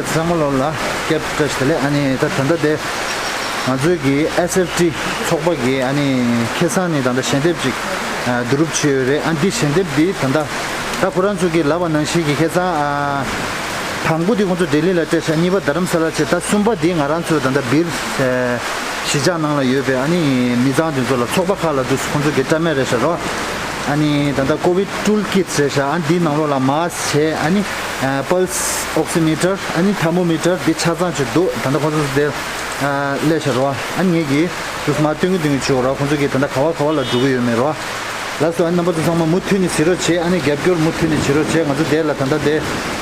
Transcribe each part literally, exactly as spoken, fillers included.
ཚང་མ་ལོ་ལ་སྐྱབས་བཀྲ་ཤིས་བདེ་ལེགས། ཨ་ནི་ད་ད་ལྟ་དེ་ང་ཚོའི་གི་ཨེས་ཨེཕ་ཊི་ཚོགས་པ་གི་ཨ་ནི་ཁ་སང་ནས་ད་ལྟ་ཞལ་འདེབས་ཅིག་བསྡུ་རུབ་བྱས་ཡོད་རེད། ཨ་འདི་ཞལ་འདེབས་འདི་ད་ལྟ་ད་ཁོ་རང་ཚོ་གི་ལབ་པ་ནང་བཞིན་གི་ཁ་སང་ཨ་དང་པོ་འདི་ཁོང་ཚོ་ལྡི་ལི་ལ་སྤྲད་ཤག་གཉིས་པ་རྡ་རམ་ས་ལ་བྱས། ད་གསུམ་པ་འདི་ང་རང་ཚོ་ད་ལྟ་སྦིར་གཞིས་ཆགས་ནང་ལ་ཡོད་པའི་ཨ་ནི་མི་ཚང་དེ་ཚོ་ལ་ཚོགས་པ་ཁག་ལ་འདུག་ཁོང་ཚོ་གི་སྤྲད་མེད་རེད་ཤག་རོ། ཨ་ནི་ད་ལྟ་ཀོ་ཝིད་ཊུལ་ཀིཊ་རེད་ཤག་ཨ་འདིའི་ནང་ལོགས་ལ་མཱསི་བྱས། ཨ་ནི་པལ་སི་ཨོག་སི་མི་ཊར། ཨ་ནི་ཐར་མོ་མི་ཊར་འདི་ཆ་ཚང་ཅིག་འདུག་ད་ལྟ་ཁོང་ཚོ་དེ་སླེབས་ཤག་རོ། ཨ་ནི་ངེད་ཀྱིས་དུས་མ་སྟོན་གི་སྟོན་གི་བྱེད་རོ། ཁོང་ཚོ་གིས་ད་ལྟ་ག་བ་ག་བ་ལ་འགྲོ་གི་ཡོད་མེད་རོ། ལགས་སོ། ཨ་ནི་རྣམ་པ་ཚོ་ཚང་མ་མུ་མཐུད་ནས་གཟིགས་རོགས་བྱེད། ཨ་ནི་རྒྱབ་སྐྱོར་མུ་མཐུད་ནས་བྱེད་རོགས་བྱེད། ང་ཚོ་དེ་ལ་ད་ལྟ་དེ་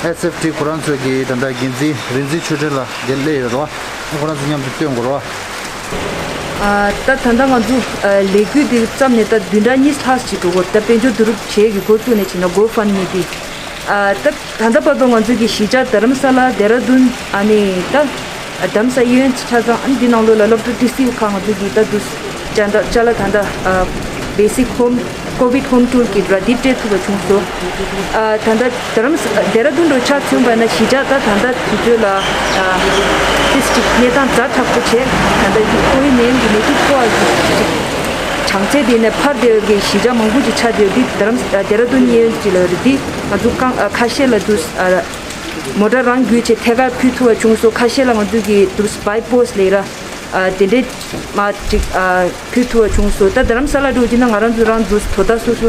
ཨེས་ཨེཕ་ཊི་ཁོ་རང་ཚོ་གི་ད་ལྟ་འགན་འཛིན་རིག་འཛིན་ཆོས་སྒྲོན་ལགས་དེ་སླེབས་ཡོད་རོ། ཨ་ཁོ་རང་ཚོ་མཉམ་དུ་སྟོན་དགོས་རོ། ཨ་ད་ད་ལྟ་ང་ཚོ་ཨ་ལས་འགུལ་འདི་བརྩམས་ནས་ད་བདུན་ཕྲག་གཉིས་ལྷག་ཅིག་འགྲོ་གི་ཡོད། ད་དཔལ་འབྱོར་བསྡུ་རུབ་བྱེད་ཀྱི་འགོ་བཙུགས་ནས་བྱས་ན་གོ་ཕན་མི་འདི་ཨ་ད་ད་ལྟ་བར་དུ་ང་ཚོ་གི་གཞིས་ཆགས་རྡ་རམ་ས་ལ། ལྡེ་ར་ལྡུན། ཨ་ནི་ད་རྡ་རམ་ས་གཡས་གཡོན་ཆ་ཚང་། ཨ་ནི་འདི་ནང་ལོགས་ལ་སློབ་གྲྭ་ཏི་སི་ཡུ་ཁག་ང་ཚོ་གི་ད་དུ་ཅ་ད་ཅ་ལག་ད་ད་ཨ་བེ་སིག་ཧོམ་ཀོ་ཝིད་ཧོམ་ཊུལ་ཀིཊ་ར་འདི་སྤྲད་ཐུབ་པ་བྱུང་སོང་། ཨ་ད་ད་རྡ་རམ་ས་ལྡེ་ར་ལྡུན་འགྲོ་ཆ་མཚོན་པ་ན་གཞིས་ཆགས་ད་ད་ད་དུས་ཚོད་ལ་ཨ་ཏིས་ཅིག་གནས་སྟངས་ཛ་དྲག་པོ་བྱས། ད་ད་ཀོ་ཝིད་ནད་ཡམས་ཀྱི་ནད་དུག་ཕོག་པ་ཅིག་གྲངས་ཚད་དེ་ནས་འཕར་བསྡད་ཡོད་ཀྱི་གཞིས་ཆགས་མང་པོ་ཅིག་ཆགས་བསྡད་ཡོད། འདི་རྡ་རམ་ས་ལྡེ་ར་ལྡུན་གཡས་གཡོན་ཅིག་ལ་ཡོད་རེད། འདི་ང་ཚོ་རྐང་ཨ་ཁ་ཤས་ལ་དུ་ཨ་མོ་ཊ་རང་བརྒྱུད་བྱས་ཐད་ཀར་ཕུལ་ཐུབ་པ་བྱུང་སོང་། ཁ་ཤས་ལ་ང་ཚོ་གི་དུ་བྷའི་པོ་སི་ལབ་ར་ཨ་དེ་འདྲས་མ་ཅིག་ཨ་ཕུལ་ཐུབ་པ་བྱུང་སོང་། ད་རྡ་རམ་ས་ལ་འགྲོ་རྒྱུ་ན་ང་རང་ཚོ་རང་དུ་དོ་བདག་སོ་སོ་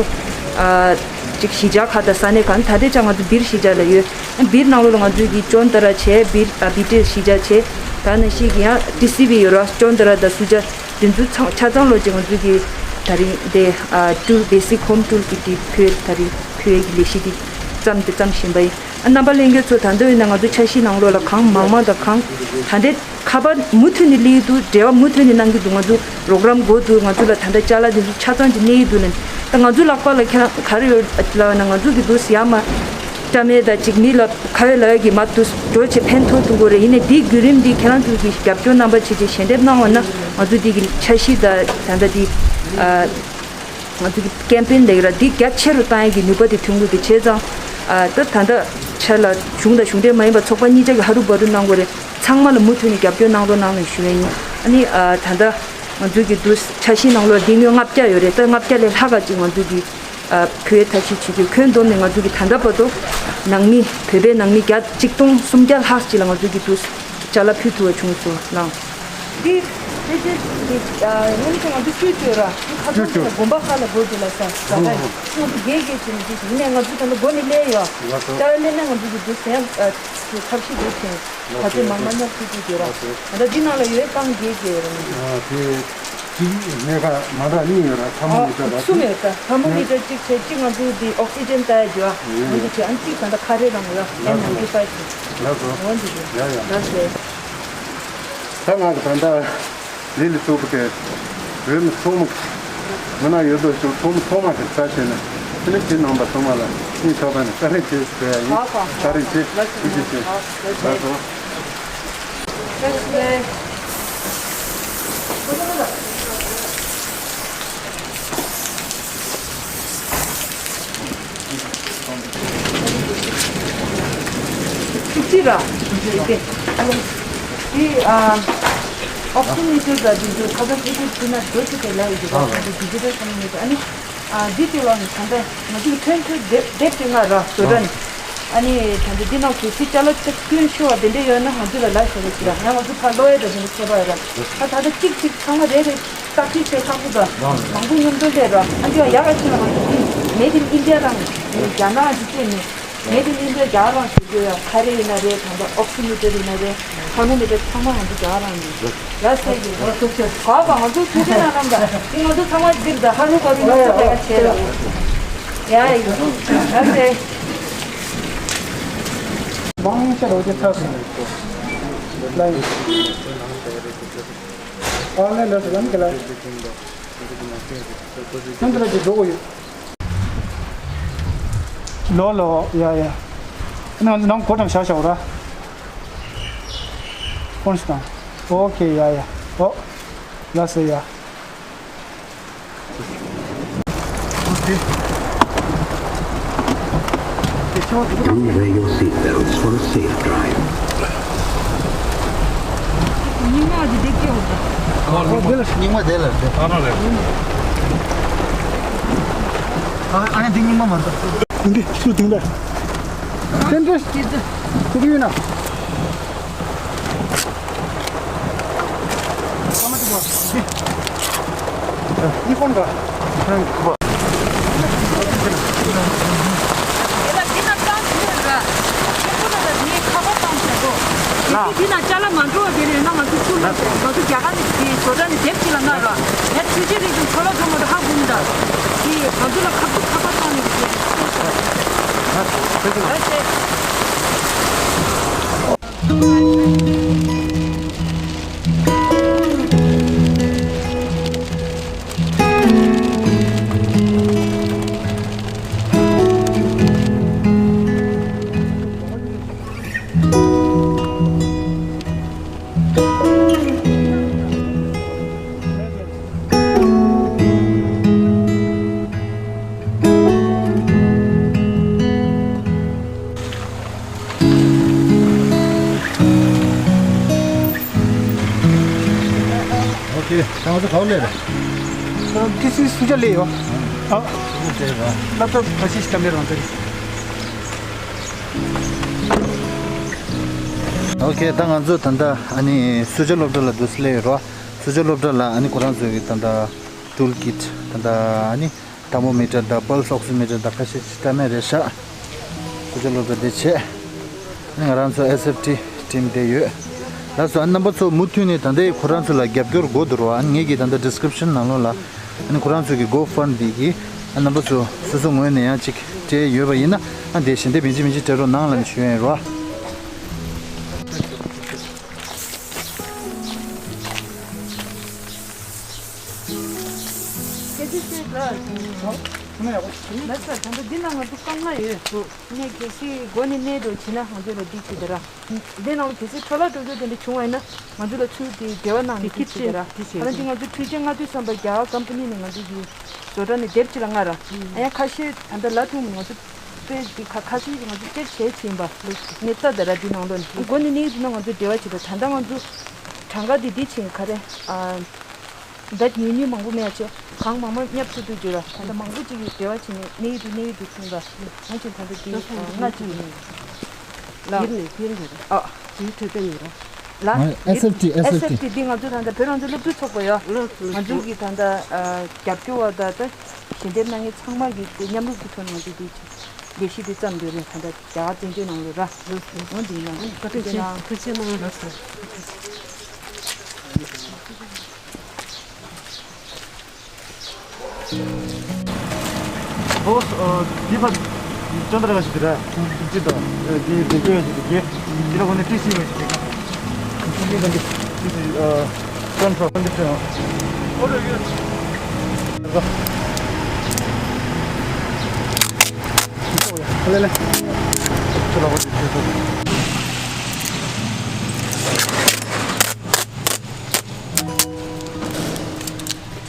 ཨ་ཅིག་གཞིས་ཆགས་ཁག་དང་ས་གནས་ཁག་ད་ལྟའི་ཆ་ང་ཚོ་སྦིར་གཞིས་ཆགས་ལ་ཡོད། སྦིར་ནང་ལོགས་ལ་ང་ཚོ་གི་ཅོན་ཏ་ར་བྱས། སྦིར་ཨ་སྦི་ཏྲེ་གཞིས་ཆགས་བྱས། ད་ནང་བཞིན་གི་ཡང་ཏི་སི་བི་ཡོད་ར། ཅོན་ཏ་ར་དང་སུ་ཇ་དེ་ཚོ་ཚང་ཆ་ཚང་ལོ་ཅིག་ང་ཚོ་གི་ད་རིང་དེ་ཨ་ཊུ་བེ་སིག་ཧོམ་ཊུལ་ཀིཊ་དེ་ཕུལ། ད་རིང་ཕུལ་གྱི་ལས་གཞི་དེ་བརྩམས་ཏེ་བརྩམས་བཞིན་པ་ཡིན། ཨ་རྣམ་པ་ལྷན་རྒྱས་ཚོ་ད་ལྟ་ཡིན་ན་ང་ཚོ་འཆར་གཞི་ནང་ལོགས་ལ་གང་མང་མང་དང་གང་ད་ལྟའི་ཁ་པར་མུ་མཐུད་ནས་སླེབས་ཀྱི་འདུག་འབྲེལ་བ་མུ་མཐུད་ནས་གནང་གི་འདུག་ང་ཚོ་རོགས་རམ་དགོས་འདུག་ང་ཚོ་ལ་ད་ལྟ་ཅ་ལག་འདི་ཚོ་ཆ་ཚང་ཅིག་གནས་ཀྱི་འདུག་ལབ། ད་ང་ཚོ་ལག་པ་ལ་ཁྱེད་རང་ག་རེ་ཡོད་ལབ་ན་ང་ཚོ་གི་འདུག་ཡ་མ་སྐྲ་མེད་ད་ཅིག་མི་ལ་ཁ་ཡོད་ལག་ཡོད་ཀྱི་མ་འདུག་འགྲོ་བྱེད་ཕན་ཐོགས་ཐུབ་དགོས་རེད། ཡིན་ནའི་འདིའི་བརྒྱུད་རིམ་འདི་ཁྱེད་རང་ཚོ་གི་རྒྱབ་སྐྱོར་རྣམ་པ་བྱེད་ཅིག་ཞལ་འདེབས་གནང་བ་ན་ང་ཚོ་འདི་གི་འཆར་གཞི་ད་ད་ལྟ་འདི་ཨ། ང་ཚོ་གི་ཀེམ་པེན་ལབ་ཀྱི་ར་འདི་རྒྱ་ཆེ་རུ་བཏང་ཡག་གི་ནུས་པ་དེ་ཐོན་གྱི་འདུག་བྱས་ཙང་ཨ་ད་ད་ལྟ་ཆ་ལ་གཞུང་དང་གཞུང་འབྲེལ་མ་ཡིན་པ་ཚོགས་པ་གཉིས་ཆ་གི་ཧ་རུ་བ་རུ་གནང་དགོས་རེད། ཚང་མ་ལ་མུ་མཐུད་ནས་རྒྱབ་སྐྱོར་གནང་རོགས་གནང་ལ་ཞུ་ཡ་ཡིན། ཨ་ནི་ཨ་ད་ལྟ་ང་ཚོ་གི་འདུག་འཆར་གཞི་ནང་ལོགས་འདི་སྔོན་ལྔ་བརྒྱ་ཡོད་རེད། ད་ལྔ་བརྒྱ་ལས་ལྷག་ག་ཅིག་ང་ཚོ་གི་ཨ་ཕུལ་ཡས་ཐབས་ཤེས་བྱེད་ཀྱི་ཡོད། ཁྱོན་བསྡོམས་ནས་ང་ཚོ་གི་ད་ལྟ་བར་དུ་ནང་མི་བོད་པའི་ནང་མི་བརྒྱ་ཆིག་སྟོང་སུམ་བརྒྱ་ལྷག་ཅིག་ལ་ང་ཚོ་གི་འདུག་ཅ་ལག་ཕུལ་ཐུབ་པ་བྱུང་སོང་ལགས། འདི་ཕལ་ཆེར་འདི་ཨ་སྔོན་ཆད་ང་ཚོ་བཅུད་བཅོས་ར་འདི་ཁ་ཚོན་ཆེ་ན་དགོན་པ་ཁག་ལ་དགོས་འདུག་ལ་ས་ས་ཁ་ཡིན་ང་ཚོ་རྒྱས་རྒྱས་བྱས་ནས་འདི་ཡིན་ནས་ང་ཚོ་ད་ལྟ་སྒོ་ནས་སླེབས་ཡོད། ལགས་སོ། ལྟ་བ་སླེབས་ན་ང་ཚོ་གི་འདུག་ཟེར་ཨ་ཚོད་ཐབས་ཤེས་འདུག་བྱས་ལགས་ཁ་ཚོན་མང་མང་ཉར་ཐུབ་ཀྱི་ཡོད་ར། ལགས་སོ། ད་ལྟ་འདི་ནང་ལ་ཡོད་རྐང་རྒྱས་རྒྱས་ཡོད་ར་ང་ཚོ། ཨ་དེ་གཅིག་གནས་ཁ་མ་འདྲ་གཉིས་ཡོད་ར་ཐ་མ་ཨ་མི་འདྲ་ར་གསུམ་ཡོད་ད་ཐ་མ་མི་འདྲ་གཅིག་བྱས་གཅིག་ང་ཚོ་འདི་ཨོག་སི་ཇན་ལྟ་ཡ་རྒྱུ་ཨ་ཡོད་འོན་ཏེ་ཡོད། བྱས་ཨ་གཅིག་ད་ལྟ་ཁ་རས་རང་ཡོད་ཨེན་ནའིན་ཊི་ཕའིབ་ལགས་སོ། འོན་ཏེ་ཡ་ཡ། ལགས་སོ། ད་ང་གི་ད་ལྟ་ལས་ལས་གཙོ་བོ་དེ་བོད་མི་ཚང་མ་མི་ནག་ཡོད་དོ་ཅོག་ཚང་མ་ཚང་མ་དེ་ལྟ་བྱས་ནས་དེ་ནས་ཁྱེད་རྣམ་པ་ཚང་མ་ལ་སྙིང་ཐག་པ་ནས་བཀའ་དྲིན་ཆེ་ཞུ་ཡ་ཡིན། ཧ་ཧ་བཀའ་དྲིན་ཆེ། ལགས་སོ། ཐུགས་རྗེ་ཆེ། ཧ་ལགས་སོ། ལགས་སོ། གཅིག་གཅིག་ར། འདི་ཨ་ཨོག་སི་མི་ཊར་དང་འདི་ཚོ་ཁ་སང་ཕྱི་དྲོ་ཕྱི་ན་འགྲོ་ཆེ་གེ་ལ་ཡི་གེ་ར། ཨ་ད་ལྟ་ཌི་ཇི་ཊལ་ཁ་ནས་མི་ཚོ་ཨ་ནི་ཨ་འདི་ཚོ་ལ་ནི་ད་ལྟ་ང་ཚོ་གི་ཐོན་ཚོད་དེབ་དེབ་ཅིག་ལྔ་ར་བཟོ་གྲྭ་ནས་ཨ་ནི་ད་ལྟ་འདི་ནང་གལ་སྲིད་ཅ་ལག་ཅིག་སྐྱོན་ཤོར་བ་དེ་འདྲ་ཡོད་ན་ང་ཚོ་ལ་ལབ་ཤོག་ར་ཅིག་ར། ཡང་ང་ཚོ་ཕར་ལོག་ཡ་ད་དེ་འདྲ་ཁྱད་པར་ཡོད་ར། ད་ད་ལྟ་གཅིག་གཅིག་ཚང་མ་རེ་རེ། བརྟག་དཔྱད་བྱས་ཚར་སོང་ད། མང་པོ་མཉམ་དུ་སླེབས་ར། ཨ་འདི་ཡང་ཡག་ག་ཕྱིན་ལ་ང་ཚོ་འདི་Made in India རང་རྒྱ་ནག་འདི་བལྟས་ནས་Made in India རྒྱ་རང་བྱེད་རྒྱུ་ཡ་ཁ་རས་ཡིན་ན་རེད། ད་ལྟ་ཨོག་སི་མི་ཊར་ཡིན་ན་རེད། ཐར་མོ་མི་ཊར་ཚང་མ་ང་ཚོ་རྒྱ་རང་ཡིན། ཡ་སེ་གི་ང་ཚོ་ཆེ་ག་པ་ང་ཚོ་ཐུགས་རྗེ་གནང་རམ་ད། འདི་ང་ཚོ་ཚང་མ་འདིར་ད་ཧ་རུ་ག་རུ་ང་ཚོ་ད་ཡ་བྱེད་ར། ཡ་ཡ་ཡ་སེ། མང་ཆེ་རོ་ཅེ་ཚ་སོང་། ལ་ཡིན། ཨོན་ལན་ལ་སོ་ལམ་གི་ལ། ཁྱོད་ཚོ་ལ་ཅིག་འགྲོ་གི་ཡོད། ལོ་ལོ་ཡ་ཡ། ནང་ནང་གོ་གྲངས་བཞག་བཞག་ར། ཕོན་སི་དང་། ཨོ་ཁེ་ཡ་ཡ། ཨོ། ལ་སེ་ཡ། Do wear your seat belts for a safe drive. རྙིང་མ་འདི་འདེགས་སྐྱེ་འོང་ད། ཨོ་དེ་ལ་རྙིང་མ་དེ་ལ་རེད། ཨ་ནི་རེད། ཨ་ཨ་ནི་འདི་རྙིང་མ་མ་རེད། འདི་ཚུར་དེང་ལ། ཏན་ཏན། ཁྱེད་ཚོ། ཁྱེད་ཚོ་ཡིན་ན། ཨ་མ་དེ་བ། འདི་ཁོང་ག་ཧང་བ། དེ་ལ་འདི་ན་བཏང་ཟིན་ར། ཁྱེད་ཁོ་ལ་ལ་ངས་ཁ་པར་བཏང་བྱས་གོ། ལ། དེ་འདི་ན་ཅ་ལག་མ་འགྲོ་བ་དེ་རེད་ན་ང་ཚོ་ཚུར་ལ་ང་ཚོ་རྒྱ་གར་ནས་དེ་བཟོ་གྲྭ་ནས་དེབ་ཅིག་ལ་མངགས་ར། ངས་འཕྲུལ་ཆས་རིགས་དང་ཚོ་ལ་འགྲོ་མ་འགྲོ་ཧ་གོ་མི་འདུག་དེ་ང་ཚོ་ལ་ཁ་པར་ཁ་པར་བཏང་ནས་དེ་ཚུར་ལ། ལ་ཆེ། ཨོ་ཁེ། ད་ང་ཚོ་ག་པར་སླེབས་རེད། ཏི་སི་སུ་ཇ་ལས་ཡོད། ཨ། སུ་ཇ་ལས་ར། ལབ་ཏོ་ཁ་ཤས་ཤིག་གཏམ་ལས་རང་ཚོ་རེད། ཨོ་ཁེ། ད་ང་ཚོ་ད་ལྟ་ཨ་ནི་སུ་ཇ་སློབ་གྲྭ་ལ་འདུག་སེ་སླེབས་ཡོད་ར། སུ་ཇ་སློབ་གྲྭ་ལ་ཨ་ནི་ཁོ་རང་ཚོ་གི་ད་ལྟ་ཊུལ་ཀིཊ་ད་ལྟ་ཨ་ནི། ཐར་མོ་མི་ཊར་དང་པལ་སི་ཨོག་སི་མི་ཊར་དང་ཁ་ཤས་ཤིག་སྤྲད་མེད་རེད་ཤག་སུ་ཇ་སློབ་གྲྭ་དེ་བྱས། ང་རང་ཚོ་ཨེས་ཨེཕ་ཊི་ཊིམ་དེ་ཡོད། ལགས་སོ། ཨ་རྣམ་པ་ཚོ་མུ་མཐུད་ནས་ད་ལྟའི་ཁོ་རང་ཚོ་ལ་རྒྱབ་སྐྱོར་དགོས་འདུག་རོ། ཨ་ངེད་ཀྱི་ད་ལྟ་ཌི་སི་ཀི་རིབ་ཤན་ནང་ལོགས་ལ་ཨ་ནི་ཁོ་རང་ཚོ་གི་གོ་ཕན་མི་གི་ཨ་རྣམ་པ་ཚོ་སོ་སོ་ངོས་ནས་ཡང་ཅིག་སྤྲད་ཡོད་པ་ཡིན་ན་ཨ་དེ་ཞལ་འདེབས་མི་འཇིགས་མི་འཇིགས་སྤྲད་རོགས་གནང་ལབ་ནས་ཞུ་ཡ་ཡིན་རོ། ལགས་སོ། ད་ལྟ་འདི་ནང་ང་ཚོ་རྐང་ལག་ཡོད། ངས་གལ་སྲིད་སྒོ་ནས་གནས་འགྲོ་བྱེད་ན་ང་ཚོ་ལ་འདི་བྱེད་དེ་ར། འདི་ནང་ལ་གལ་སྲིད་འཕྲོ་བརླག་འགྲོ་རྒྱུ་དེ་འདྲ་བྱུང་བ་ཡིན་ན་ང་ཚོ་ལ་ཚུར་དེ་འབྲེལ་བ་གནང་ནས་འདི་བྱེད་དེ་ར། ད་ལྟ་འདི་ང་ཚོ་འཕྲུལ་ཆས་མངགས་དུས་ཙམ་པ་རྒྱ་གར་ཀམ་པ་ནི་ནས་ང་ཚོ་གི་བཟོ་གྲྭ་ནས་དེབ་ཅིག་ལ་མངགས་ར། ཨ་ཡང་ཁ་ཤས་ད་ལྟ་ལ་ཐུང་ང་ཚོ་དཔེ་འདི་ཁ་ཁ་ཤས་ང་ཚོ་སྟེར་བྱས་ཕྱིན་པ་ངས་ལྟ་དེ་ར། འདི་ནང་ལོགས་ནས་སྒོ་ནས་གནས་འདུག་ན་ང་ཚོ་འབྲེལ་བ་བྱེད་པ། ད་ལྟ་ང་ཚོ་གྲངས་ཀ་འདི་འདི་ཕྱིན་ག་རེ་ཨ། ད་ཉུང་ཉུང་མང་པོ་མེད་ཡ་ཆེ། གང་མང་མང་བརྙབ་ཐུབ་ཐུབ་བརྗོད་ར། ད་ལྟ་མང་པོ་ཅིག་གིས་འབྲེལ་བ་བྱས་ནས་གནས་ཡིག་ཏུ་གནས་ཡིག་ཏུ་ཐོན་ར། ང་ཅིག་ད་ལྟ་འདི་ལྔ་ཅིག་ཡིན། ལ། ཡིན་ནས་ཡིན་རེད། ཨ། ཡིན་ཐོས་པའི་ཡིན་ར། ལ། ཨེས་ཨེཕ་ཊི། ཨེས་ཨེཕ་ཊི། འདི་ང་ཚོ་ད་ལྟ་བོད་རང་བཙན་སློབ་ཕྲུག་ཚོགས་པ་ཡ། ང་ཚོ་གི་ད་ལྟ་རྒྱབ་སྐྱོར་བ་ད་ལྟ་ཞལ་འདེབས་གནང་མཁན་ཚང་མ་གི་མཉམ་རུབ་ཀྱི་ཐོག་ནས་ང་ཚོ་འདི་ལས་གཞི་འདི་བརྩམས་འདོད་རེད། ད་ལྟ་རྒྱ་གར་བཙན་བྱོལ་ནང་ལོགས་ར། འོ་འདི་ཡིན་ན་ཐུགས་རྗེ་གནང་། ཐུགས་རྗེ་གནང་། ལགས་སོ། བོ་སི། ཨ། འདི་ཕར་ཅོན་ཏ་ར་ག་ཞིག་རེད། ཅི་ད། འདི་འདི་ཅོན་ཡ་ཞིག་རེད། འདི་ལ་གོ་ནས་ཏི་སི་ཡོད་ཞིག་རེད། ཏི་སི། ཨ། ཅོན་ཏ་ར་འདི་ཅོན། ཨོ་རེད། ལེ་ལེ།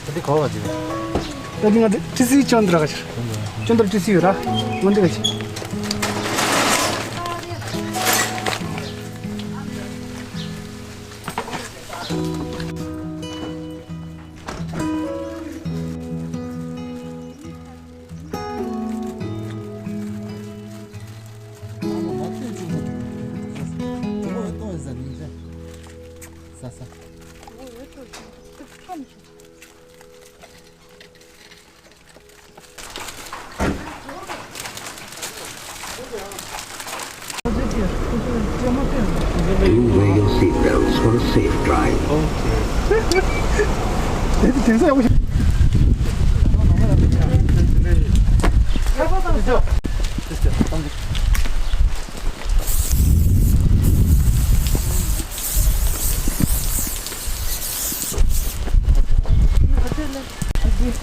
ད་འདི་ག་བ་ཅི་རེད། ད་འདི་ང་ཚོ་ཏི་སི་ཅོན་ཏ་ར་ག་ཅི་རེད། ཅོན་ཏ་ར་ཏི་སི་ཡོད་ར། ང་འདི་ག་ཅི། Please wear your seatbelts for a safe drive. དེ་དེང་སང་ཡག་པོ་ཞིག་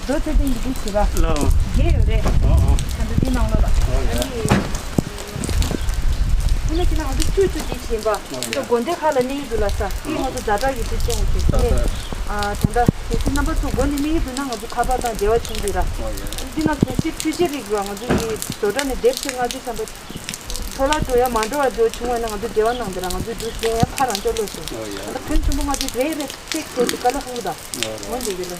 འགྲོ་ཚེ་ཏན་གྱི་འདུག་ཟེར་བ། ལོ། རྒྱས་ཡོད་རེད། ཨོ་ཨོ། ད་ལྟ་འདི་ནང་ལོགས་ལ། ཨོ་ཡ། ཨ་ནི། ཁོ་ན་ཁྱེད་རང་ང་ཚོ་ཆུ་ཚོད་འདི་བཞིན་པ། ཨོ་ཡ། ད་དགོན་སྡེ་ཁག་ལ་གནས་ཡིག་འདུག་ལ་ས། འདི་ང་ཚོ་ཛ་དྲག་གི་འདི་སྐྱོང་གི་ད་ད། ཨ། ད་ལྟ་གལ་སྲིད་རྣམ་པ་ཚོ་དགོན་ནས་གནས་ཡིག་འདུག་ན་ང་ཚོ་ཁ་པར་དང་འབྲེལ་བ་བྱུང་འདུག་ར། ཨོ་ཡ། འདི་ན་གལ་སྲིད་འཕྲུལ་ཆས་རིགས་ར་ང་ཚོ་གི་བཟོ་གྲྭ་ནས་དེབ་ཅིག་མངགས་དུས་ཙམ་པ། འཕྲོ་བརླག་འགྲོ་ཡ་མ་འགྲོ་བ་འགྲོ་བྱུང་བ་ན་ང་ཚོ་འབྲེལ་བ་གནང་དེ་ར་ང་ཚོའི་འདུག་སེ་ཡ་ཕར་རང་ཅོག་ལོག་སོང་། ཨོ་ཡ། ང་ཚོ་ཕོན་ཆེན་པོ་ང་ཚོའི་རེད་རེད་ཅེག་བྱས་ཏེ་དཀའ་ལས་ཁག་པོ་དང་། ཨོ་ར། འོན་ཏེ་ཡོད་ལ།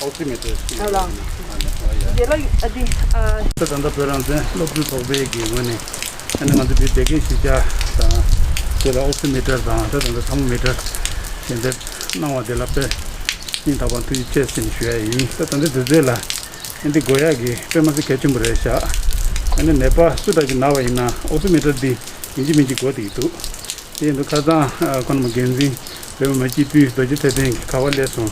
ཨོག་སི་མི་ཊར་ཞིག་ཡོད་ལ། ཨོ་ཡ། དེ་ལ་ཨ་དེ་ཨ། ད་ད་ལྟ་བོད་རང་བཙན་སློབ་ཕྲུག་ཚོགས་པའི་གི་ངོས་ནས་ཨ་ནི་ང་ཚོ་འདི་བདེ་སྐྱིད་གཞིས་ཆགས་དང་དེ་ལ་ཨོག་སི་མི་ཊར་དང་ད་ད་ལྟ་ཐར་མོ་མི་ཊར་ཞལ་འདེབས་གནང་བ་དེ་ལ་དཔེ་སྙིང་ཐག་པ་ཐུགས་རྗེ་ཆེ་ཟེར་ནས་ཞུ་ཡ་ཡིན། ད་ད་ལྟ་དུས་ཚོད་ལ་ཨ་འདི་དགོས་ཡ་གི་དཔེ་མ་སྲིད་གལ་ཆེན་པོ་རེད་ཤག་ཨ་ནི་ནད་པ་སུ་དག་གི་ན་བ་ཡིན་ན་ཨོག་སི་མི་ཊར་འདི་ཡིན་གཅིག་མིན་གཅིག་དགོས་བསྡད་ཀྱི་འདུག་དེ་ཡིན་དུས་ཁ་སང་ཁོང་རྣམས་འགན་འཛིན་བོད་མི་མང་སྤྱི་འཐུས་རྡོ་རྗེ་ཚེ་བརྟན་གྱིས་ག་པར་སླེབས་སོང་།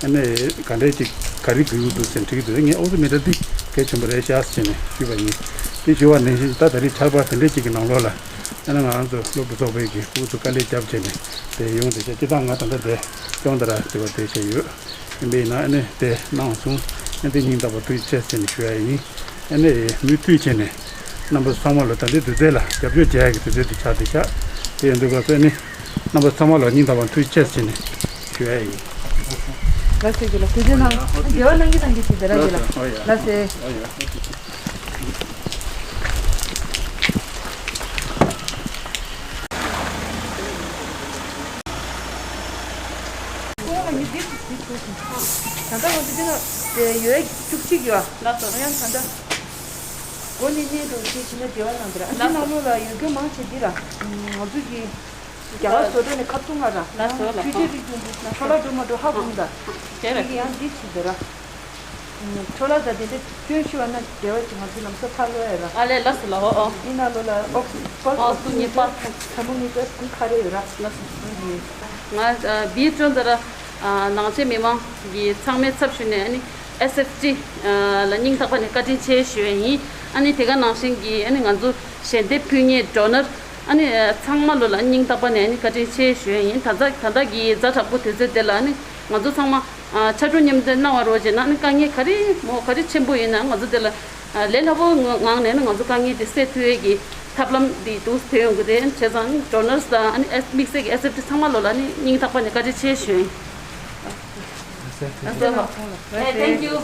ཨ་ནི་ག་འདྲས་ཅིག་ག་རེ་དགོས་ཀྱི་འདུག་ཟེར་དྲིས་ཀྱི་འདུག་ངས་ཨོག་སི་མི་ཊར་འདི་གལ་ཆེན་པོ་རེད་ཤག་ཟེར་ནས་ཞུས་པ་ཡིན། དེ་ཞུ་བ་ནང་བཞིན་ད་ད་རེས་ཆར་པ་དེ་འདྲས་ཅིག་གི་ནང་ལོགས་ལ་ཨ་ནི་ང་རང་ཚོ་སློབ་ཕྲུག་ཚོགས་པའི་གི་ཕྲུ་གུ་ཚོ་དཀའ་ལས་བརྒྱབ་བྱས་ནས་དེ་ཡོང་བསྡད་ཤག་སྤྱིར་བཏང་ང་ད་ལྟ་དེ་ཅོང་ཏ་ར་དེ་བ་དེ་བྱས་ཡོད། ཡིན་པས་ན་ཨ་ནི་དེ་གནང་སོང་། ཨ་ནི་དེ་སྙིང་ཐག་པ་ཐུགས་རྗེ་ཆེ་ཟེར་ནས་ཞུ་ཡ་ཡིན། ཨ་ནི་མུ་མཐུད་བྱས་ནས་རྣམ་པ་ཚང་མ་ལ་ད་ལྟའི་དུས་ཚོད་ལ་རྒྱབ་སྐྱོར་བྱེད་ཡ་གི་དུས་ཚོད་དེ་ཆགས་བསྡད་ཤག་དེ་ཡིན་དུས་སྐབས་སུ་ཨ་ནི་རྣམ་པ་ཚང་མ་ལ་སྙིང་ཐག་པ་ཐུགས་རྗེ་ཆེ་ཟེར་ནས་ཞུ་ཡ་ཡིན། ལགས་སོ་རྒྱུ་ལགས་དུས་ཚོད་གནང་། འབྲེལ་བ་གནང་གི་གནང་གི་ཞིག་དེ་ར་རྒྱུ་ལགས། ཨོ་ཡ། ལགས་སོ། ཨོ་ཡ། ད་ལྟ་ང་ཚོ་འདི་ན་ཡོད་བཅུ་གཅིག་ཡོད། ལགས་སོ། ཡང་ད་ལྟ་སྒོ་ནས་གནས་འགྲོ་ཞེས་བྱས་ན་འབྲེལ་བ་གནང་དེ་ར། ཨ་འདི་ནང་ལོགས་ལ་ཡོད་རྒྱུ་མང་ཆེ་འདི་ར། ང་ཚོ་གི་རྒྱ་གར་བཟོ་གྲྭ་ནས་ཁ་བཏུང་ང་ར། ལགས་སོ་ལགས་སོ། འཕྲུལ་ཆས་རིགས་ཀྱི་འདི་འཕྲོ་བརླག་འགྲོ་མ་འགྲོ་ཧ་གོ་མི་འདུག་དེ་ར། གི་ཡང་འདི་བྱས་དེ་ར། འཕྲོ་བརླག་དང་དེ་འདྲ་སྐྱོན་ཤོར་བ་ན་འབྲེལ་བ་ཅིག་ང་ཚོའི་ལམ་སང་ཕར་སློག་ཡ་ར། ཨ་ལས་ལགས་སོ་ལགས། ཨོ་ཨོ། འདི་ནང་ལོགས་ལ་ཨོག་སི་ཨོག་སི་མི་ཊར་ཐར་མོ་མི་ཊར་འདི་ག་རེ་ཡོད་ར། ལགས་སོ། ང་ཨ་འདིའི་ཅོང་ཏ་ར་ཨ་ནང་ཆེན་མི་མང་གི་ཚང་མའི་ཚབ་ཞུས་ནས་ཨ་ནི་ཨེས་ཨེཕ་ཊི་ཨ་ལ་སྙིང་ཐག་པ་ནས་བཀའ་དྲིན་ཆེ་ཞུ་ཡ་ཡིན། ཨ་ནི་དེ་ག་ནང་བཞིན་གྱི་ཨ་ནི་ང་ཚོ་ཞལ་འདེབས་ཕུལ་མཁན་ཌོ་ནར་ཨ་ནི་ཚང་མ་ལོ་ལ་སྙིང་ཐག་པ་ནས་ཨ་ནི་བཀའ་དྲིན་ཆེ་ཞུ་ཡ་ཡིན། ད་ལྟ་ད་ལྟ་གི་ཛ་དྲག་པོ་དུས་ཚོད་དེ་ལ་ཨ་ནི་ང་ཚོ་ཚང་མ་ཨ་ཕྱར་གྲུ་མཉམ་འདེགས་གནང་བ་རོགས་བྱས་ན་ཨ་ནི་དཀའ་ངལ་ག་རེ་མོ་ག་རེ་ཆེན་པོ་ཡིན་ན་ང་ཚོ་དེ་ལ་ཨ་ལས་སླ་པོ་ངང་ནས་ཨ་ནི་ང་ཚོ་དཀའ་ངལ་དེ་སེལ་ཐུབ་ཡས་ཀྱི་ཐབས་ལམ་དེ་འདུག་སེ་ཐོན་ཡོང་གི་རེད། བྱས་ཙང་ཨ་ནི་ཌོ་ནར་སི་དང་ཨ་ནི་ཨེས་དམིགས་བསལ་གྱི་ཨེས་ཨེཕ་ཊི་ཚང་མ་ལོ་ལ་ཨ་ནི་སྙིང་ཐག་པ་ནས་བཀའ་དྲིན་ཆེ་ཞུ་ཡིན། ལགས་སོ། ལགས་སོ། ཨེ་ཐེང་ཀྱུ།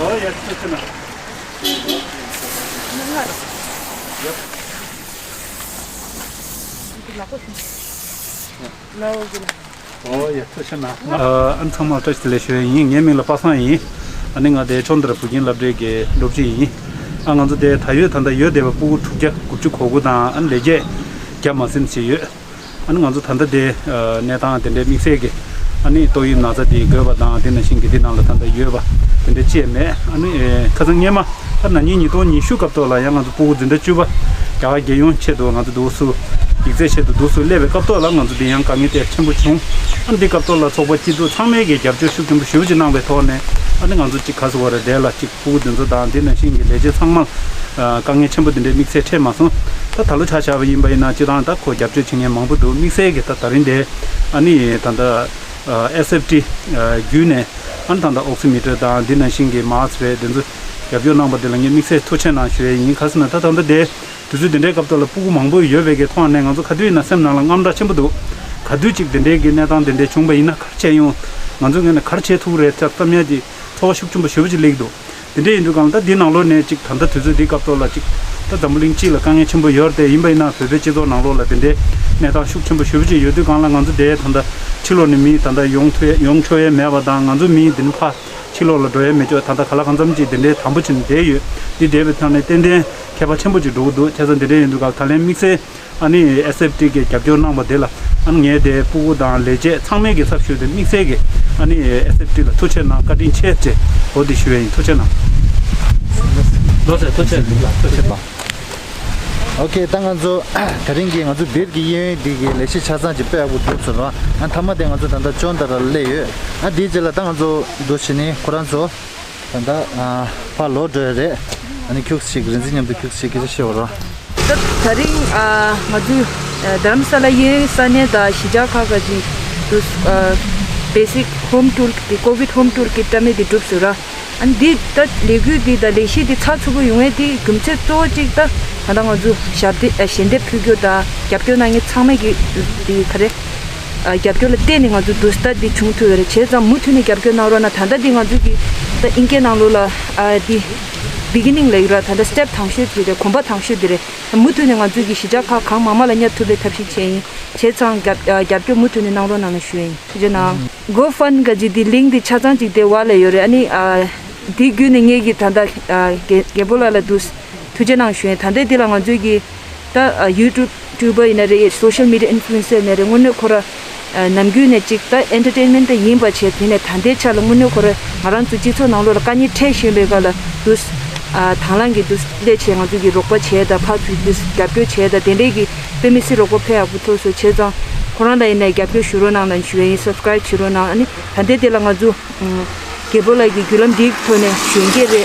ཨོ་ཡ། ཐུགས་རྗེ་གནང་། ལགས་སོ། ཨོ་ཡ། ཐུགས་རྗེ་གནང་། ཨ་ཨ་ཚང་མར་བཀྲ་ཤིས་བདེ་ལེགས་ཞུ་ཡ་ཡིན། ངའི་མིང་ལ་པ་སངས་ཡིན། ཨ་ནི་ང་དེ་ཆོས་དར་བུ་རྒྱན་སློབ་གྲྭའི་གི་སློབ་སྤྱི་ཡིན། ཨ་ང་ཚོ་དེ་ད་ཡོད་ད་ལྟ་ཡོད་བསྡད་པ་ཕྲུ་གུ་དྲུག་བརྒྱ་དགུ་བཅུ་གོ་དགུ་དང་ཨ་ནི་ལས་བྱེད་བརྒྱ་མ་ཟིན་ཞིག་ཡོད། ཨ་ནི་ང་ཚོ་ད་ལྟ་དེ་ཨ་གནས་སྟངས་དེ་འདྲའི་དམིགས་བསལ་གྱི་ཨ་ནི་ཏོག་དབྱིབས་ན་ཚ་དེ་འགོས་པ་དང་དེ་ནང་བཞིན་གྱི་དེ་ནང་ལ་ད་ལྟ་ཡོད་པ་དེ་འདྲ་ཅི་ཡང་མེད། ཨ་ནི་ཨེ་ཁ་སང་སྔོན་མ། ད་ན་ནིང་ཉིས་སྟོང་ཉི་ཤུ་སྐབས་ཐོག་ལ་ཡང་ང་ཚོ་ཕྲུ་གུ་འཛིན་གྲྭ་བཅུ་པ་རྒྱ་གར་རྒྱལ་ཡོངས་ཆེད་དུ་ང་ཚོ་འདུག་སུ་ཡིག་ཚད་ཆེད་དུ་འདུག་སུ་སླེབས་པའི་སྐབས་ཐོག་ལ་ང་ཚོ་འདི་ཡང་དཀའ་ངལ་དེ་ཆེན་པོ་བྱུང་། ཨ་འདི་སྐབས་ཐོག་ལ་ཚོགས་པ་སྤྱི་ཚོགས་ཚང་མས་ཀྱི་རྒྱབ་སྐྱོར་ཤུགས་ཆེན་པོ་ཞེ་པོ་ཅིག་གནང་བའི་ཐོག་ནས་ཨ་ནི་ང་ཚོ་གཅིག་ག་ཟེར་བ་རེད། དེ་ལ་གཅིག་ཕྲུ་གུ་འདི་ཚོ་དང་འདི་ནང་བཞིན་གྱི་ལས་བྱེད་ཚང་མ་དཀའ་ངལ་ཆེན་པོ་འདི་འདྲའི་དམིགས་བསལ་འཕྲད་མ་སོང་། ད་ད་ལོ་ཆ་བཞག་པ་ཡིན་པ་ཡིན་ན་སྤྱིར་བཏང་ད་ཁོ་རྒྱབ་སྐྱོར་བྱེད་མཁན་མང་པོ་འདུག་དམིགས་བསལ་གྱི་ད་ད་རིང་དེ་ཨ་ནི་ད་ལྟ་ཨེས་ཨེཕ་ཊི་བརྒྱུད་ནས། ཨ་ནི་ད་ལྟ་ཨོག་སི་མི་ཊར་དང་འདི་ནང་བཞིན་གྱི་མཱ་སི་རེད། འདི་ཚོ་རྒྱབ་སྐྱོར་གནང་པ་དེ་ལ་ངས་དམིགས་བསལ་ཐུགས་རྗེ་གནང་ཞུ་ཡས་ཡིན། ག་ཟེར་ན་ད་ད་ལྟ་དེ་དུས་ཚོད་འདི་འདྲའི་སྐབས་ཐོག་ལ་ཕྲུ་གུ་མང་པོ་ཡོད་པའི་གི་ཐོག་ནས་ང་ཚོ་ག་དུས་ཡིན་ན་སེམས་ནང་ལ་དངངས་སྐྲག་ཆེན་པོ་འདུག་ག་དུས་ཅིག་འདི་འདྲའི་གི་གནས་སྟངས་འདི་འདྲའི་བྱུང་བ་ཡིན་ན་ག་རེ་བྱས་ཡོང་། ང་ཚོ་ངོས་ནས་ག་རེ་བྱེད་ཐུབ་ཀྱི་རེད་ཟེར་བསམ་ཡས་ཀྱི་ཚོར་བ་ཤུགས་ཆེན་པོ་ཞེ་པོ་ཅིག་སླེབས་ཀྱི་འདུག་དེ་འདྲ་ཡིན་དུས་གང་ལ་ད་འདི་ནང་ལོགས་ནས་ཅིག་ད་ལྟ་དུས་ཚོད་འདི་སྐབས་ཐོག་ལ་ཅིག་ད་འཛམ་བུ་གླིང་སྤྱི་ལ་དཀའ་ངལ་ཆེན་པོ་ཡོད་རེད་དེ། ཡིན་པ་ཡིན་ན་བོད་པའི་སྤྱི་ཚོགས་ནང་ལོགས་ལ་དེ་འདྲའི་གནས་སྟངས་ཤུགས་ཆེན་པོ་ཞེ་པོ་ཅིག་ཡོད་དུས་གང་ལ་ང་ཚོ་དེ་ད་ལྟ་ཕྱི་ལོགས་ནས་མི་ད་ལྟ་ཡོང་ཐུབ་ཡོང་ཆོག་ཡས་མེད་པ་དང་། ང་ཚོ་མི་འདི་ནས་ཕར་ཕྱི་ལོགས་ལ་འགྲོ་ཡས་མེད་ཆོག་ད་ལྟ་ག་ལ་གང་འཚམ་ཅིག་དེ་འདྲའི་དམ་པོ་བྱས་ནས་བསྡད་ཡོད། འདི་བསྡད་པའི་ཐོག་ནས་ཏན་ཏན་ཁྱད་པར་ཆེན་པོ་ཅིག་འགྲོ་གི་འདུག་བྱས་ཙང་དེ་འདྲ་ཡིན་དུས་གང་ལ་ད་ལན་དམིགས་བསལ་ཨ་ནི་ཨེས་ཨེཕ་ཊི་གི་རྒྱབ་སྐྱོར་གནང་བ་དེ་ལ་ཨ་ནི་ངས་དེ་ཕྲུ་གུ་དང་ལས་བྱེད་ཚང་མས་ཀྱི་ཚབ་ཞུས་ཏེ་དམིགས་བསལ་གྱི་ཨ་ནི་ཨེས་ཨེཕ་ཊི་ལ་ཐུགས་རྗེ་གནང་། བཀའ་དྲིན་ཆེ་ཅེས་འོ་དེ་ཞུ་ཡས་ཡིན། ཐུགས་རྗེ་གནང་། ལགས་སོ། ཐུགས་རྗེ་གནང་། ཐུགས་རྗེ་གནང་། ཨོ་ཁེ། ད་ང་ཚོ་དེ་རིང་གི་ང་ཚོ་སྦིར་གྱི་གཡས་གཡོན་འདི་གི་ལས་གཞི་ཆ་ཚང་ཅིག་དཔེ་ཡག་པོ་འགྲུབ་སོང་ར། ཨ་མཐའ་མ་དེ་ང་ཚོ་ད་ལྟ་ཅོང་ཏ་ར་སླེབས་ཡོད། ཨ་དེའི་རྗེས་ལ་ད་ང་ཚོ་འདུག་བྱས་ནས་ཁོ་རང་ཚོ་ད་ལྟ་ཨ་ཕར་ལོག་འགྲོ་ཡ་རེད། ཨ་ནི་ཁྱུག་ཅིག་རིན་འཛིན་མཉམ་དུ་ཁྱུག་ཅིག་སྐད་ཆ་བཤད་པ་ར། ད་དེ་རིང་ཨ་ང་ཚོའི་ཨ་རྡ་རམ་ས་ལ་གཡས་གཡོན་ས་གནས་དང་གཞིས་ཆགས་ཁག་ཁག་ཅིག་ཏུ་ཨ་ basic home tool གི་COVID home tool kit བཀྲམ་མེད་དེ་གྲུབ་སོང་ར། ཨ་ནི་འདི་ད་ལས་འགུལ་འདི་ད་ལས་གཞི་འདི་ཚགས་ཚུད་པོ་ཡོང་ཡས་དེ་རྒྱུ་མཚན་གཙོ་བོ་གཅིག་ད་ད་ལྟ་ང་ཚོ་ཞབས་འདེབས་ཨ་ཞལ་འདེབས་ཕུལ་རྒྱུ་དང་རྒྱབ་སྐྱོར་གནང་མཁན་ཚང་མས་ཀྱི་འདི་ག་རེ་ཨ་རྒྱབ་སྐྱོར་ལ་བརྟེན་ནས་ང་ཚོ་འདུག་སེ་ད་འདི་བྱུང་ཐུབ་ཡོད་རེད། བྱས་ཙང་མུ་མཐུད་ནས་རྒྱབ་སྐྱོར་གནང་རོགས་གནང་། ད་ལྟ་འདི་ང་ཚོ་གི་ད་ཨིན་སྐད་ནང་ལོགས་ལ་ཨ་འདི་beginning ལབ་ཡོད་ར། ད་ལྟ་step དང་ཤོས་འདི་རེད། གོམ་པ་དང་ཤོས་འདི་རེད། མུ་མཐུད་ནས་ང་ཚོས་ཀྱི་གཞིས་ཆགས་ཁག་གང་མང་མང་ལ་བསྙབ་ཐུབ་པའི་ཐབས་ཤེས་བྱས་ཡིན། བྱས་ཙང་རྒྱབ་ཨ་རྒྱབ་སྐྱོར་མུ་མཐུད་ནས་གནང་རོགས་གནང་ལ་ཞུ་ཡ་ཡིན། ཐུགས་རྗེ་གནང་། GoFund ག་ཅིག་དེ་link དེ་ཆ་ཚང་ཅིག་དེ་བ་ལ་ཡོད་རེད། ཨ་ནི་ཨ་དེ་བརྒྱུད་ནས་ངེད་ཀྱི་ད་ལྟ་ཨ་རྒན་རྒན་པོ་ལགས་ལ་འདུག་ཐུགས་རྗེ་གནང་ཞུ་ཡ་ཡིན། ད་ལྟའི་དེ་ལ་ང་ཚོས་ཀྱི་ད་ཨ་YouTuber ཡིན་ན་རེད། Social media influencer ཡིན་ན་རེད། དངོས་གནས་ཁོ་ར་ཨ་ནམ་རྒྱུན་ནས་ཅིག་ད་entertainment ད་ཡིན་པ་བྱས། དེ་ནས་ད་ལྟའི་ཆ་ལ་དངོས་གནས་ཁོ་ར་ང་རང་ཚོ་སྤྱི་ཚོགས་ནང་ལོགས་ལ་དཀའ་ངལ་འཕྲད་བཞིན་པའི་སྐབས་ལ་འདུག་ཨ་དང་བླངས་ཀྱིས་འདུག་སླེབས་བྱས་ང་ཚོ་གི་རོགས་པ་བྱས་དང་ཕར་ཚུར་འདུག་རྒྱབ་སྐྱོར་བྱས་དང་དེ་འདྲས་ཀྱི་དཔེ་མི་སྲིད་རོགས་པ་ཕན་ཡག་པོ་ཐོགས་སོང་། བྱས་ཙང་ཁོ་རང་ལ་ཡིན་ན་རྒྱབ་སྐྱོར་ཞུ་རོགས་གནང་ལ་ཞུ་ཡ་ཡིན། subscribe བྱེད་རོགས་གནང་། ཨ་ནི་ད་ལྟའི་དེ་ལ་ང་ཚོ་རྒན་པོ་ལགས་ཀྱི་བརྒྱུད་ལམ་འདིའི་ཐོག་ནས་གཞོན་སྐྱེས་རེད།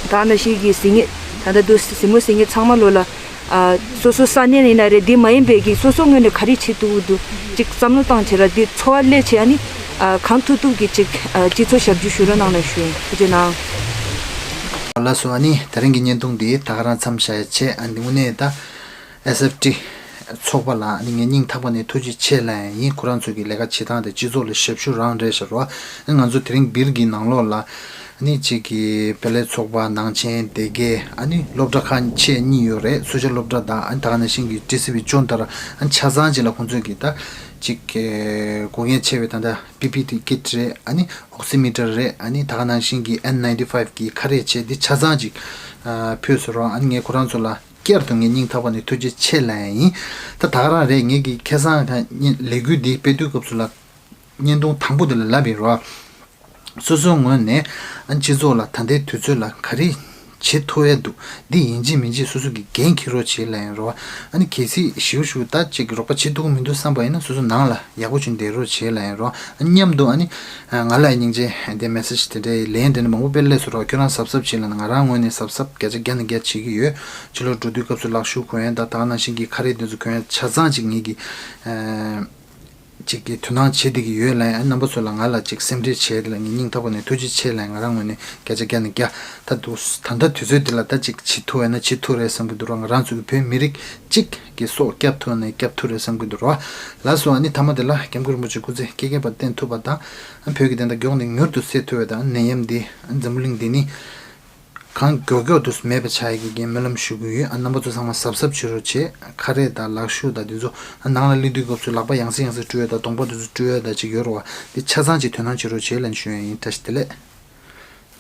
ད་ནང་བཞིན་གྱི་གཟིགས་མཁན་ད་ལྟ་འདུག་གཟིགས་མོ་གཟིགས་མཁན་ཚང་མ་ལོ་ལ་ཨ་སོ་སོ་ས་གནས་ཡིན་ན་རེད། འདི་མ་ཡིན་པའི་གི་སོ་སོ་ངོས་ནས་ག་རེ་བྱེད་ཐུབ་ཀྱི་འདུག་ཅིག་བསམ་བློ་བཏང་བྱས་ར། འདི་ཚོར་བ་སླེབས་བྱས་ཨ་ནི་ཨ་གང་ཐུབ་ཐུབ་ཀྱིས་ཅིག་ཨ་སྤྱི་ཚོགས་ཞབས་ཞུ་ཞུ་རོགས་གནང་ལ་ཞུ་ཡིན། ཐུགས་རྗེ་གནང་། ལགས་སོ། ཨ་ནི་དེ་རིང་གི་བརྙན་ཐུང་འདི་ད་ག་རང་མཚམས་བཞག་ཡ་བྱས། ཨ་འདི་དངོས་གནས་ད་SFT ཚོགས་པ་ལ་ཨ་ནི་ངས་སྙིང་ཐག་པ་ནས་ཐུགས་རྗེ་ཆེ་ལབ་ཡ་ཡིན། ཁོ་རང་ཚོ་གི་ལས་ཀ་བྱེད་སྟངས་དེ་སྤྱི་ཚོགས་ལ་ཞབས་ཞུ་རང་རེད་ཤག་རོ། ཨ་ང་ཚོ་དེ་རིང་སྦིར་གྱི་ནང་ལོགས་ལ་ཨ་ནི་གཅིག་གི་དཔེ་ལེགས་ཚོགས་པ་ནང་ཆེན་སྡེ་དགེ་ཨ་ནི་སློབ་གྲྭ་ཁག་ཆེ་གཉིས་ཡོད་རེད། སུ་ཇཱ་སློབ་གྲྭ་དང་ཨ་ནི་ད་ག་ནང་བཞིན་གྱི་ཊི་སི་ཝི་ཇོན་ཏར་ཨ་ནི་ཆ་ཚང་ཅིག་ལ་ཁོང་ཚོས་ཀྱི་ད་གཅིག་གི་དགོས་ངེས་ཆེ་བའི་ད་ལྟ་པི་པི་ཨི་ཀིཊ་རེད། ཨ་ནི་ཨོག་སི་མི་ཊར་རེད། ཨ་ནི་ད་ག་ནང་བཞིན་གྱི་ཨེན་ནའིན་ཊི་ཕའིབ་གི་ཁ་རས་བྱས་འདི་ཆ་ཚང་ཅིག་ཨ་ཕུལ་སོང་རོགས། ཨ་ནི་ངས་ཁོ་རང་ཚོ་ལ་བསྐྱར་དུ་ངས་སྙིང་ཐག་པ་ནས་ཐུགས་རྗེ་ཆེ་ལབ་ཡ་ཡིན། ད་ད་ག་རང་རེད། ངེད་ཀྱི་ཁ་སང་ཁ་ལས་འགུལ་འདི་སྤེལ་དུས་སྐབས་སུ་ལ་བརྙན་ཐུང་དང་པོ་འདི་ལ་ལབ་ཡིན་རོ། སོ་སོའི་ངོས་ནས་ཨ་སྤྱི་ཚོགས་ལ་ད་ལྟའི་དུས་ཚོད་ལ་ག་རེ་བྱེད་ཐུབ་ཡ་འདུག་འདི་ཡིན་གཅིག་མིན་གཅིག་སོ་སོ་གི་འགན་འཁྱེར་རོགས་བྱེད་ལབ་ཡིན་རོ། ཨ་ནི་གལ་སྲིད་ཞིའུ་ཞིའུ་ད་ཅིག་རོགས་པ་བྱེད་ཐུབ་ཀྱི་མི་འདུག་བསམ་པ་ཡིན་ན་སོ་སོ་ནང་ལ་ཡག་པོ་བྱུང་བསྡད་རོགས་བྱེད་ལབ་ཡིན་རོ། ཨ་མཉམ་དུ་ཨ་ནི་ང་ལ་སྙིང་རྗེ་དེ་མེ་སེ་ཇི་དེ་འདྲའི་ལན་དེ་འདྲ་མང་པོ་སྤེལ་སླེབས་སོང་རོ། ཁྱོད་རང་གཟབ་གཟབ་བྱེད་ལབ་ན་ང་རང་ངོས་ནས་གཟབ་གཟབ་བརྒྱ་ཆ་བརྒྱ་ནས་བརྒྱ་བྱེད་ཀྱི་ཡོད། ཕྱི་ལོགས་འགྲོ་དུས་སྐབས་སུ་ལག་ཤུབས་གོན་ཡ་ད་ད་ག་ནང་བཞིན་གྱི་ཁ་རས་དེ་ཚོ་གོན་ཡ་ཆ་ཚང་ཅིག་ངེད་ཀྱི་ཨ་ཅིག་གི་དོ་སྣང་བྱེད་བསྡད་ཀྱི་ཡོད་ལབ་ཡ། རྣམ་པ་ཚོ་ལ་ང་ལ་ཅིག་སེམས་ཁྲལ་བྱས་དེ་ལ་ངས་སྙིང་ཐག་པ་ནས་ཐུགས་རྗེ་ཆེ་ལབ་ཡ། ང་རང་ངོས་ནས་བརྒྱ་ཆ་བརྒྱ་ནས་བརྒྱ། ད་དུ་ད་ལྟ་དུས་ཚོད་འདི་ལ་ད་ཅིག་བྱེད་ཐུབ་ཡ་ན་བྱེད་ཐུབ་རེད་བསམ་གྱི་འདུག་ར། ང་རང་ཚོ་གི་བོད་མི་རིགས་གཅིག་གི་སྲོག་སྐྱབས་ཐུབ་ན་སྐྱབས་ཐུབ་རེད་བསམ་གྱི་འདུག་ར། ལགས་སོ། ཨ་ནི་མཐའ་མ་དེ་ལ་སྐྱབས་མགོན་རིན་པོ་ཆེ་སྐུ་ཚེ་བསྐལ་བརྒྱའི་བར་བརྟན་ཐུབ་པ་དང་། བོད་ཀྱི་བདེན་མཐའ་མགྱོགས་ནས་མྱུར་དུ་གསལ་ཐུབ་པ་དང་། ནད་ཡམས་འདི་འཛམ་བུ་གླིང་འདི་ནི་གང་མགྱོགས་མགྱོགས་དུ་མེད་པ་ཆགས་ཡག་གི་སྨོན་ལམ་ཞུ་གི་ཡོད། ཨ་རྣམ་པ་ཚོ་ཚང་མ་གཟབ་གཟབ་བྱེད་རོགས་བྱེད། ཁ་རས་དང་ལག་ཤུབས་དང་དེ་ཚོ་ཨ་ནང་ལ་སླེབས་དུས་སྐབས་སུ་ལག་པ་ཡང་སེ་ཡང་སེ་བཀྲུ་ཡ་དང་གདོང་པ་དེ་ཚོ་བཀྲུ་ཡ་དང་ཅིག་ཡོད་རེད་བ། འདི་ཆ་ཚང་ཅིག་དོ་སྣང་བྱེད་རོགས་བྱེད་ལབ་ཞུ་ཡ་ཡིན། བཀྲ་ཤིས་བདེ་ལེགས།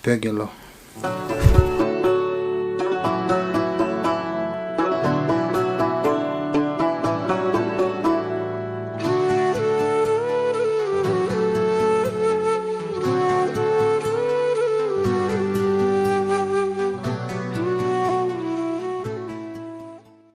བོད་རྒྱལ་ལོ།